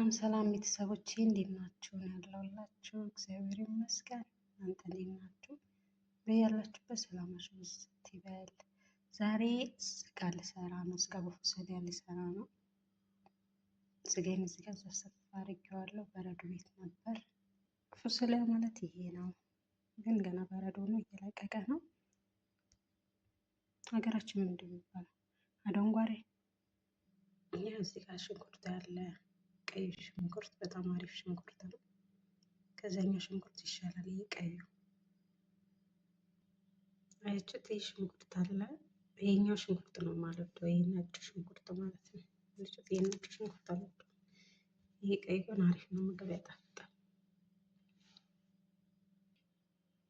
ሰላም ሰላም ቤተሰቦቼ እንዴት ናችሁ? ነው ያለሁላችሁ። እግዚአብሔር ይመስገን። እናንተ እንዴት ናችሁ? በያላችሁበት ሰላማችሁ ብዝት ይበል። ዛሬ ስጋ ልሰራ ነው። ስጋ በፎሰሊያ ልሰራ ነው። ስጋዬን እዚህ ጋር ዘፍዘፍ አድርጌዋለሁ። በረዶ ቤት ነበር። ፎሰሊያ ማለት ይሄ ነው፣ ግን ገና በረዶ ነው፣ እየለቀቀ ነው። ሀገራችን ምንድን ነው የሚባለው? አደንጓሬ። ይህ እዚህ ጋር ሽንኩርት ያለ ቀይ ሽንኩርት በጣም አሪፍ ሽንኩርት ነው። ከዛኛው ሽንኩርት ይሻላል ይሄ ቀዩ። አያችሁት? ይህ ሽንኩርት አለ። ይሄኛው ሽንኩርት ነው ማለት ነው። ይሄ ነጭ ሽንኩርት ማለት ነው። አያችሁት? ይሄ ነጭ ሽንኩርት አለ። ይሄ ቀይ ግን አሪፍ ነው፣ ምግብ ያጣፍጣል።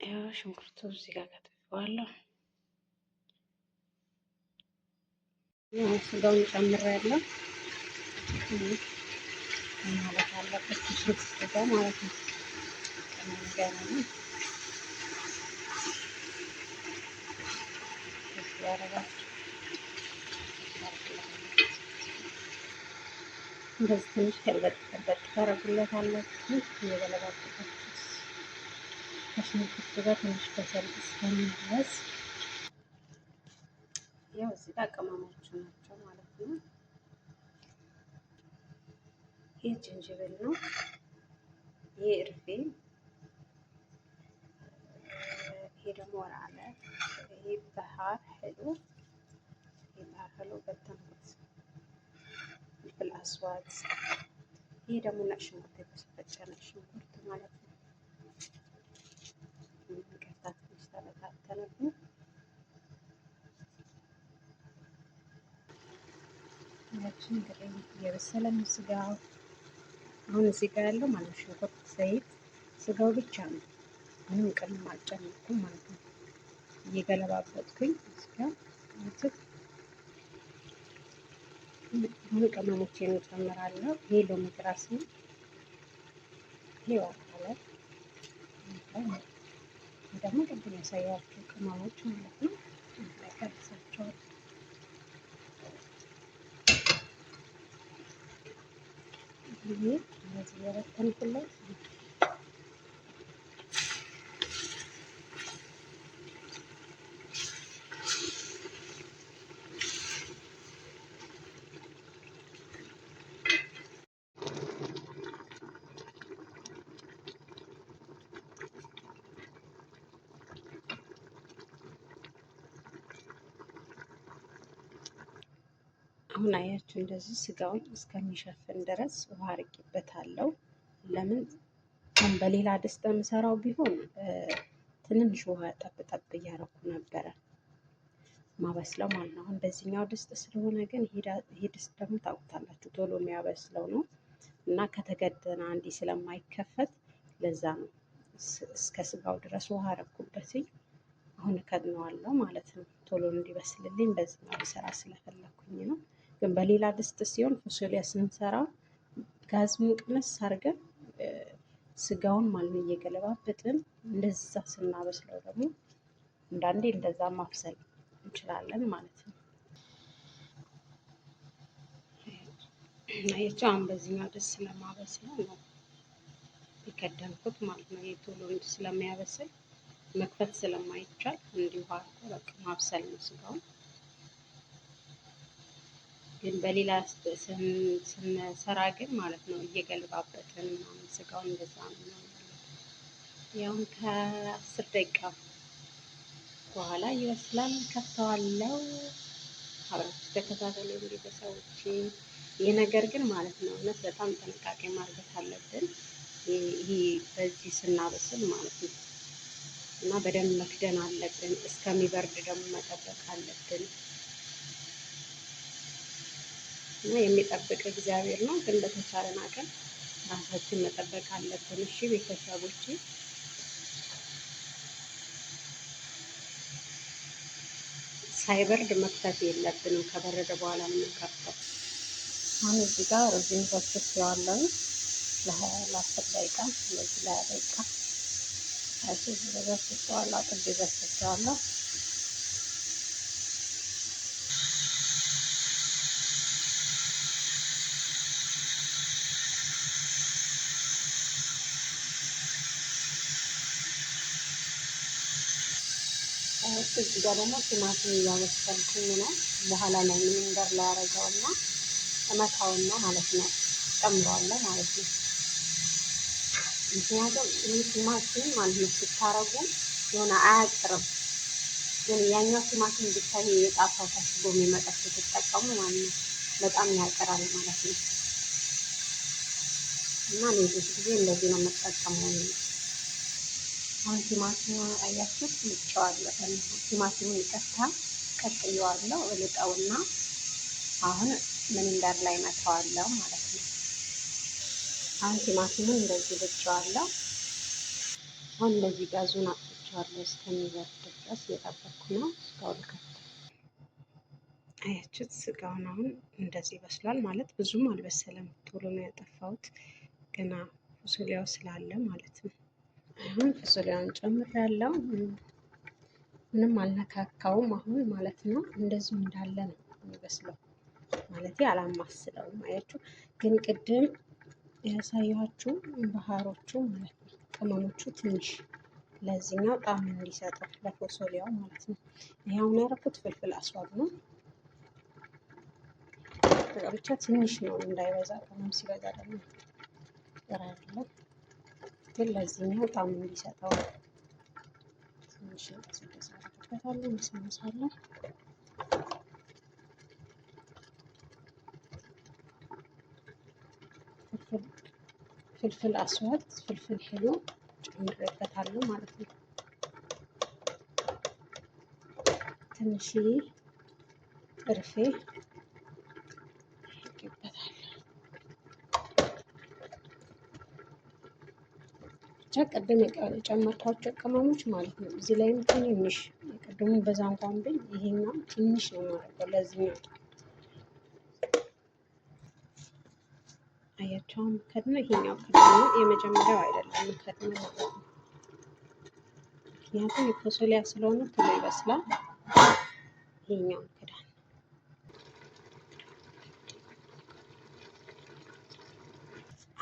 ያው ሽንኩርቱ እዚህ ጋር ከትፌዋለሁ። ያው ስጋውን ጨምሬያለሁ ማለት አለበት ስጋ ማለት ነው። ገና ነው ያረጋችሁ እንደዚህ ትንሽ ገልበጥ ገልበጥ ታረጉለታላችሁ። እየገለባበጣችሁት ከሽንኩርቱ ጋር ትንሽ በሰል እስከሚል ያው እዚህ ጋር ቅመሞቹ ናቸው ማለት ነው። ይህ ጅንጅብል ነው። ይሄ እርፌ፣ ይሄ ደግሞ ወራለ፣ ይሄ بهار حلو፣ ይሄ بهار حلو በተንኩት፣ فلفل أسود። ይሄ ደግሞ ነጭ ሽንኩርት፣ የተፈጨ ነጭ ሽንኩርት ማለት ነው። ይቅርታ ትንሽ ተበታተነብኝ። ያችን እንግዲህ እየበሰለ ነው ስጋው። አሁን እዚህ ጋር ያለው ማለት ሽንኩርት፣ ዘይት፣ ስጋው ብቻ ነው። ምንም ቅመም አልጨመርኩም ማለት ነው። እየገለባበጥኩኝ እዚህ ጋር አሁን ቅመሞቼን እጨምራለሁ። ይሄ ሎሚ ግራስ ነው። ይሄ ዋካለ ደግሞ ቅድም ያሳየኋችሁ ቅመሞች ማለት ነው። ቀርሳቸዋል። ይሄ እንደዚህ የበተንኩለት። አሁን አያችሁ እንደዚህ ስጋውን እስከሚሸፍን ድረስ ውሃ አርጌበታለሁ። ለምን አሁን በሌላ ድስት የምሰራው ቢሆን ትንንሽ ውሃ ጠብ ጠብ እያረኩ ነበረ ማበስለው ማለት ነው። አሁን በዚህኛው ድስት ስለሆነ ግን ይሄ ድስት ደግሞ ታውቁታላችሁ ቶሎ የሚያበስለው ነው እና ከተገደነ አንዴ ስለማይከፈት ለዛ ነው እስከ ስጋው ድረስ ውሃ አረኩበትኝ። አሁን እከድነዋለሁ ማለት ነው። ቶሎ እንዲበስልልኝ በዚህኛው ልሰራ ስለፈለኩኝ ነው። ግን በሌላ ድስት ሲሆን ፎሶሊያ ስንሰራ ጋዝ ቅንስ አድርገን ስጋውን ማለት ነው እየገለባበጥን እንደዛ ስናበስለው ደግሞ አንዳንዴ እንደዛ ማብሰል እንችላለን ማለት ነው። አያችሁ አሁን በዚህኛው ድስት ስለማበስለው ነው የከደንኩት ማለት ነው። ይሄ ቶሎ ስለሚያበስል መክፈት ስለማይቻል እንዲሁ አድርጎ በቃ ማብሰል ነው ስጋውን። ግን በሌላ ስንሰራ ግን ማለት ነው እየገለባበጥን ምናምን ስጋውን እንደዛ ነው። ያው ከ10 ደቂቃ በኋላ ይበስላል። ከፍተዋለሁ። አብራችሁ ተከታተሉ ቤተሰቦቼ። ይህ ነገር ግን ማለት ነው እውነት በጣም ጥንቃቄ ማድረግ አለብን። ይሄ በዚህ ስናበስል ማለት ነው እና በደንብ መክደን አለብን። እስከሚበርድ ደግሞ መጠበቅ አለብን። እና የሚጠብቅ እግዚአብሔር ነው። ግን በተቻለን አቅም ራሳችን መጠበቅ አለብን። እሺ ቤተሰቦቼ፣ ሳይበርድ መክፈት የለብንም። ከበረደ በኋላ ነው የምንከፍተው። አሁን እዚህ ጋር ሩዝን ዘፍዝፌዋለሁ ለ10 ደቂቃ፣ እንደዚህ ለ20 ደቂቃ ዘፍዝፌዋለሁ፣ አጥቤ ዘፍዝፌዋለሁ። እዚህ ጋር ደግሞ ቲማቲም እያበሰልኩኝ ነው። በኋላ ላይ ምንደር ላይ አደርገውና እመታውና ማለት ነው ጨምረዋለሁ ማለት ነው። ምክንያቱም ይህ ቲማቲም ማለት ነው ስታረጉ የሆነ አያቅርም። ግን ያኛው ቲማቲም ብቻ ይሄ የጣሳው ታሽጎ የሚመጣ ስትጠቀሙ ማለት ነው በጣም ያቀራል ማለት ነው። እና እኔ ብዙ ጊዜ እንደዚህ ነው የምጠቀመው። አሁን ቲማቲሙ አያችሁት ልጬዋለሁ። ቲማቲሙን ይቅርታ ቀቅየዋለሁ። እልጠውና አሁን ምንዳር ላይ መተዋለሁ ማለት ነው። አሁን ቲማቲሙን እንደዚህ ልጬዋለሁ። አሁን እንደዚህ ጋዙን አጥፍቼዋለሁ እስከሚበርድ ድረስ እየጠበቅኩ ነው። ስጋውን ልከት አያችሁት። ስጋውን አሁን እንደዚህ በስሏል ማለት ብዙም አልበሰለም። ቶሎ ነው ያጠፋሁት ገና ፎሶሊያው ስላለ ማለት ነው። አሁን ፎሶሊያውን ጨምሬያለሁ። ምንም አልነካካውም አሁን ማለት ነው። እንደዚሁ እንዳለ ነው የሚበስለው ማለት አላማስለውም። አያችሁ ግን ቅድም ያሳያችሁ ባህሮቹ ማለት ነው ቅመሞቹ ትንሽ ለዚህኛው ጣዕም እንዲሰጠው ለፎሶሊያው ማለት ነው። ይሄ አሁን ያደረኩት ፍልፍል አስዋብ ነው። ብቻ ትንሽ ነው እንዳይበዛ፣ ቅመም ሲበዛ ደግሞ ጥሩ አይደለም። ግን ለዚህኛው ጣዕም እንዲሰጠው ትንሽ እንደዚህ አደርግበታለሁ። መሰመሳለሁ ፍልፍል አስዋድ ፍልፍል ሄሎ ጨምሬበታለሁ ማለት ነው። ትንሽዬ እርፌ አድርጌበታለሁ። ብቻ ቅድም የጨመርኳቸው ቅመሞች ማለት ነው። እዚህ ላይም ትንንሽ ቅድሙ በዛ እንኳን ብል ይሄኛው ትንሽ ነው የማደርገው ለዚህኛው። አያቸው ከድነው ይሄኛው ከድነው የመጀመሪያው አይደለም ከድነው ማለት ነው። ምክንያቱም የፎሶሊያ ስለሆነ ቶሎ ይበስላል። ይሄኛው ክዳን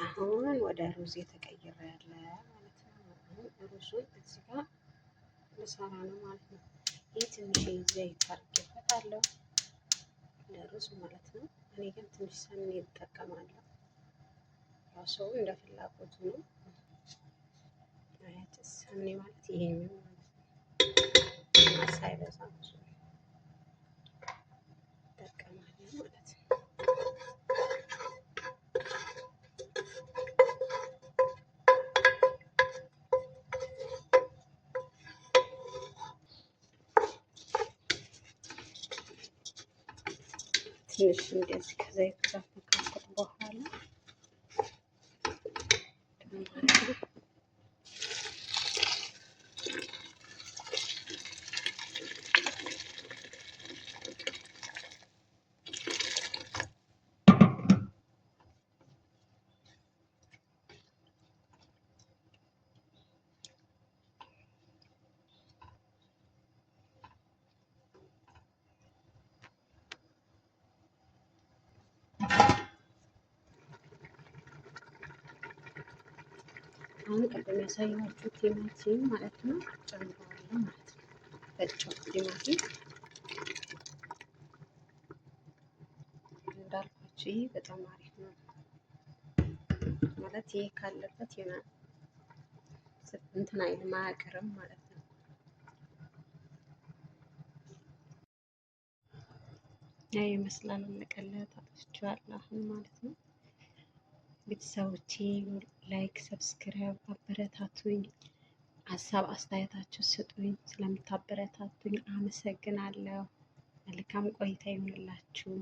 አሁን ወደ ሩዝ የተቀየረ ያለ ማለት ነው። አሁን ሩዙን እዚህ ጋር ልሰራ ነው ማለት ነው። ይህ ትንሽ ዘይት አድርጌበታለሁ ለሩዝ ማለት ነው። እኔ ግን ትንሽ ሰምን እጠቀማለሁ። ያው ሰው እንደ ፍላጎቱ ነው። አያችሁ ሰምኔ ማለት ይሄኛው ማለት ነው። ሳይበዛ ብዙ እጠቀማለሁ ማለት ነው። ትንሽ እንደዚህ ከዘይቱ ጋር ከካኩት በኋላ አሁን ቅድም ያሳየኋችሁ ቲማቲም ማለት ነው ጨምረዋለሁ ማለት ነው። ፈጨው ቲማቲም እንዳልኳችሁ ይሄ በጣም አሪፍ ነው ማለት ይሄ ካለበት የሆነ እንትን አይልም አያቀርም ማለት ነው። ያ ይመስላል አለቀለት። አጥፍቼዋለሁ አሁን ማለት ነው። ቤተሰቦቼ like፣ subscribe አበረታቱኝ። ሀሳብ አስተያየታችሁ ስጡኝ። ስለምታበረታቱኝ አመሰግናለሁ። መልካም ቆይታ ይሁንላችሁ።